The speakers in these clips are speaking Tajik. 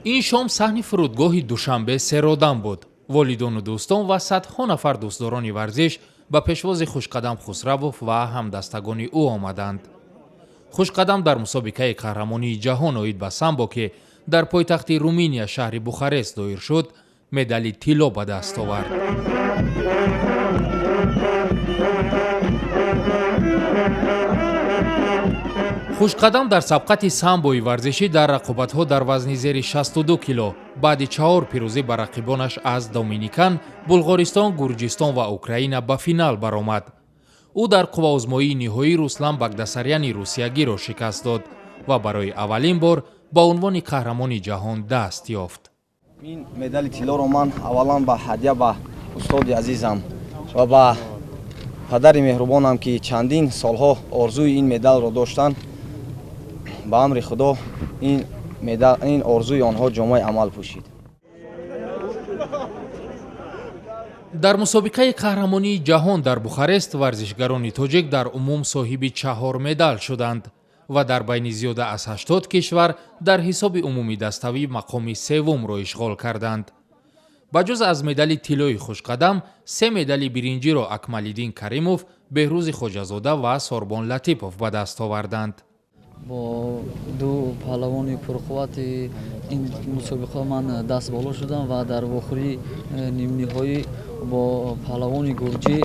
Ин шом саҳни фурудгоҳи Душанбе серодам буд. Волидону дӯстон ва садҳо нафар дӯстдорони варзиш ба пешвози Хушқадам Хусравов ва ҳамдастагони ӯ омаданд. Хушқадам дар мусобиқаи қаҳрамонии ҷаҳон оид ба самбо, ки дар пойтахти Руминия, шаҳри Бухарест доир шуд, медали тилло ба даст овард. Хушқадам дар сабқати самбои варзишӣ дар рақобатҳо дар вазни зери 62 кило баъди 4 пирӯзӣ ба рақибонаш аз Доминикан, Булғористон, Гурҷистон ва Украина ба финал баромад. Ӯ дар қувваозмоии ниҳоӣ Руслан Багдасаряни русиягиро шикаст дод ва барои аввалин бор ба унвони қаҳрамони ҷаҳон даст ёфт. Ин медали тиллоро ман аввалан ба ҳадя ба устоди азизам ва ба падари меҳрубонам, ки чандин солҳо орзуи ин медалро доштанд, ба амри Худо ин медал, ин орзуи онҳо ҷомаи амал пӯшид. Дар мусобиқаи қаҳрамонии ҷаҳон дар Бухарест варзишгарони тоҷик дар умум соҳиби 4 медал шуданд ва дар байни зиёда аз 80 кишвар дар ҳисоби умумидаставӣ мақоми севумро ишғол карданд. Ба ҷуз аз медали тиллои Хушқадам, 3 медали биринҷиро Акмалиддин Каримов, Беҳрӯзи Хоҷазода ва Сорбон Латипов ба даст оварданд. Бо ду паҳлавони пурқуввати ин мусобиқа ман даст боло шудам ва дар вохӯрии нимниҳоӣ бо паҳлавони гурҷӣ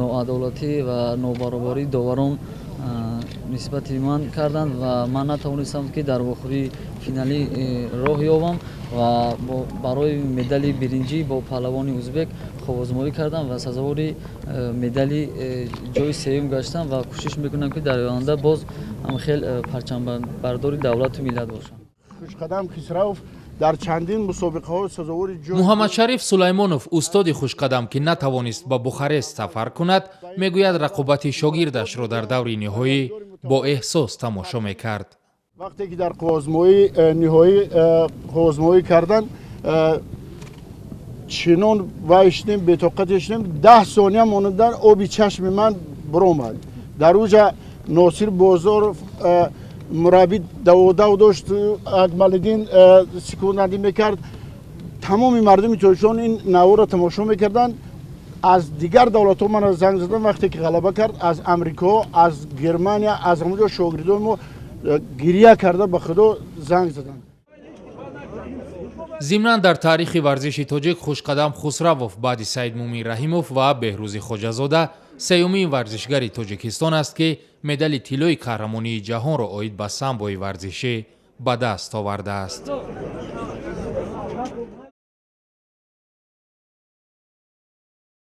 ноадолатӣ ва нобаробарии доварон нисбати ман карданд ва ман натавонистам, ки дар вохӯрии финалӣ роҳ ёбам ва барои медали биринҷӣ бо паҳлавони узбек қувваозмоӣ кардам ва сазовори медали ҷои сеюм гаштам ва кӯшиш мекунам, ки дар оянда боз ҳам хел парчамбардори давлату миллат бошам. Хушқадам Хисравов дар чандин мусобиқаҳо сазовори ҷой Муҳаммадшариф Сулаймонов, устоди Хушқадам, ки натавонист ба Бухарест сафар кунад, мегӯяд, рақобати шогирдашро дар даври ниҳоӣ бо эҳсос тамошо мекард. Вақте ки дар қувваозмоии ниҳоӣ қувваозмоӣ карданд, чинон вай шудем, бетоқате шудем, 10 сония мондан оби чашми ман биромад. Дар уҷа Носир Бозоров мураббӣ даводав дошт, Акмалиддин секундандӣ мекард. Тамоми мардуми Тоҷикистон ин наворро тамошо мекарданд. Аз дигар давлатҳо мана занг заданд, вақте ки ғалаба кард, аз Амрико, аз Германия, аз ҳамонҷо шогирдони мо гирия карда ба Худо занг заданд. Зимнан, дар таърихи варзиши тоҷик Хушқадам Хусравов баъди Саидмумин Раҳимов ва Беҳрӯзи Хоҷазода сеюмин варзишгари Тоҷикистон аст, ки медали тиллои қаҳрамонии ҷаҳонро оид ба самбои варзишӣ ба даст овардааст.